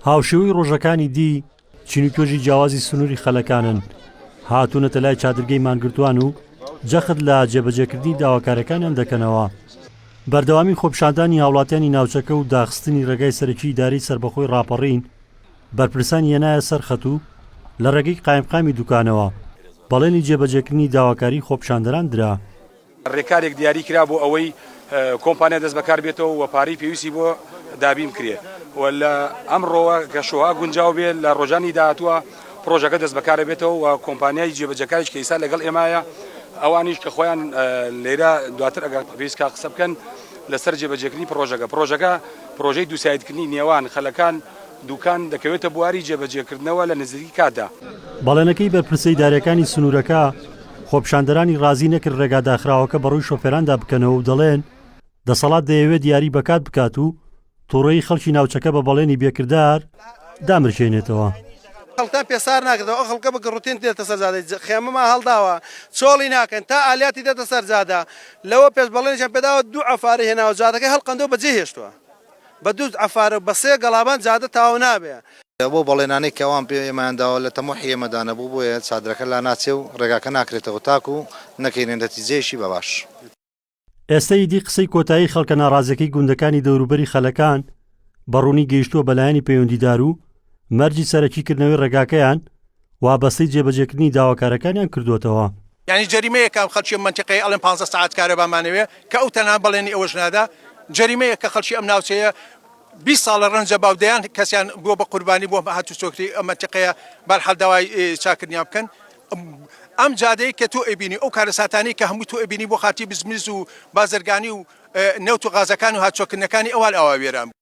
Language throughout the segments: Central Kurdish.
هاوشێوەی ڕۆژەکانی دی چین و توێژی جیاوازی سنووری خەلەکانن هاتوونەتە لای چادرگەی مانگرتووان و جەخت لە جێبەجێکردنی داواکاریەکانیان دەکەنەوە. بەردەوامی خۆپیشاندانی هاوڵاتیانی ناوچەکە و داخستنی ڕێگای سەرەکی ئیدارەی سەربەخۆی ڕاپەڕین بەرپرسانی هێنایە سەر خەت و لە ڕێگەی قایمقامی دوکانەوە بەڵێنی جێبەجێکردنی داواکاری خۆپیشاندەران درا. رێکارێک دیاری کرا بۆ ئەوەی کۆمپانیا دەست بەکار بێتەوە و پارەی پێویستی بۆ دابین بکرێت و لە ئەمڕۆوە کەشوهەوا گونجاو بێت لە ڕۆژانی داهاتووە پڕۆژەکە دەست بەکار بێتەوە و کۆمپانیای جێبەجێکاریش کە ئیستا لەگەڵ ئێمایە ئەوانیش کە خۆیان لێرە دواتر ئەگەر پێویست کا قسە بکەن لەسەر جێبەجێکردنی پڕۆژەکە پڕۆژەکە پڕۆژەی دووسایدکردنی نێوان خەلەکان دوکان دەکەوێتە بواری جێبەجێکردنەوە لە نزیکی کاتدا. بەڵێنەکەی بەرپرسە ئیدارییەکانی سنوورەکە خۆپیشاندەرانی رازی نەکرد رێگا داخراوەکە بەڕووی شۆفێراندا بکەنەوە و دەڵێن، دەسەڵات دەیەوێت یاری بەکات بکات و توڕەیی خەڵکی ناوچەکە بە بەڵێنی بێکردار دامرکێنێتەوە. خەڵکتان پێ سار ناکردەوە ئەو خەڵکە بە گڕوتین دێتە سەر جادەی خێمەمان هەڵداوە چۆڵی ناکەن تا ئالیاتی دێتە سەر جادە لەوە پێش بەڵێنیشیان پێداوە دوو عەفارەی هێناوە جادەکەی هەڵقەندەوە بەجێ هێشتووە. بە دوو عەفارە و بە سێ گەڵابان جادە تەواو نابێ. بەو بەڵێنانەی کە ئەوان پێ ئێمەیان داوە لە تەموحی ئێمەدا نەبوو، بۆیە چادرەکە لاناچێ و ڕێگاکە ناکرێتەوە تاکو نەکەینە نەتیجەیەکی بە باش. ئێستە ئیدی قسەی کۆتایی خەڵکە ناڕازیەکەی گوندەکانی دەوروبەری خەلەکان بە ڕوونی گەیشتووە بە لایەنی پەیوەندیدار و مەرجی سەرەکی کردنەوەی ڕێگاکەیان وابەستەی جێبەجێکردنی داواکارەکانیان کردووەتەوە. یانی جەریمەیەکە ئەم خەڵکی ئەم مەنتیقەیە ئەڵێن پانزە سەعات کارەبامانەوێ کە ئەو تەنها بەڵێنی ئەوەش نادا جەریمەیە کە خەڵکی ئەم ناوچەیە 20 ساڵە ڕەنجە باو دەیان کەسیان بووە بە قوربانی بۆ هاتوچۆکری ئەم مەنتیقەیە بەرحاڵ داوای چاکردنیان بکەن ئەم جادەی کە تۆ ئەبینی ئەو کارەساتانەی کە هەموو تۆ ئەبینی بۆ خاتی بزنس و بازرگانی و نەوت و غازەکان و هاتوچۆکردنەکانی ئەوان ئاوا وێران بوو.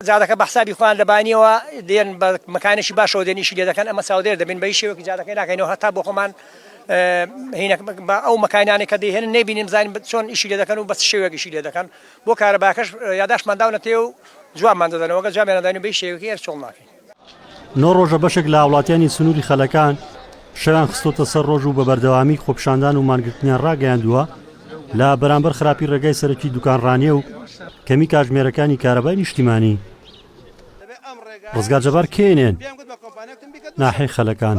جادەکە بە حسابی خۆیان لە بانیەوە دێن بە مەکانێکی باشەوە دێن ئیشی لێ دەکەن ئەمە چاودێر دەبین بە هیچ شێوەیەکی جادەکەی ناکەینەوە هەتا بۆ خۆمان بە ئەو مەکانانەی کە دەیهێنن نەیبینین بزانین چۆن ئیشی لێ دەکەن و بە چ شێوەیەک ئیشی لێ دەکەن بۆ کارەباکەش یاداشتمان داونەتێ و جوابمان دەدەنەوە گەر جوابیان نەداین و بە هیچ شێوەیەکی هەر چۆڵ ناکەین. نۆ ڕۆژە بەشێک لە هاوڵاتیانی سنووری خەلەکان شەویان خستۆتە سەر ڕۆژ و بە بەردەوامی خۆپیشاندان و مانگرتنیان ڕاگەیاندووە لە بەرامبەر خراپی ڕێگای سەرەکی دوکان ڕانیە و کەمی کاژمێرەکانی کارەبای نیشتیمانی. ڕزگار جەبار کێنێن ناحیەی خەلەکان.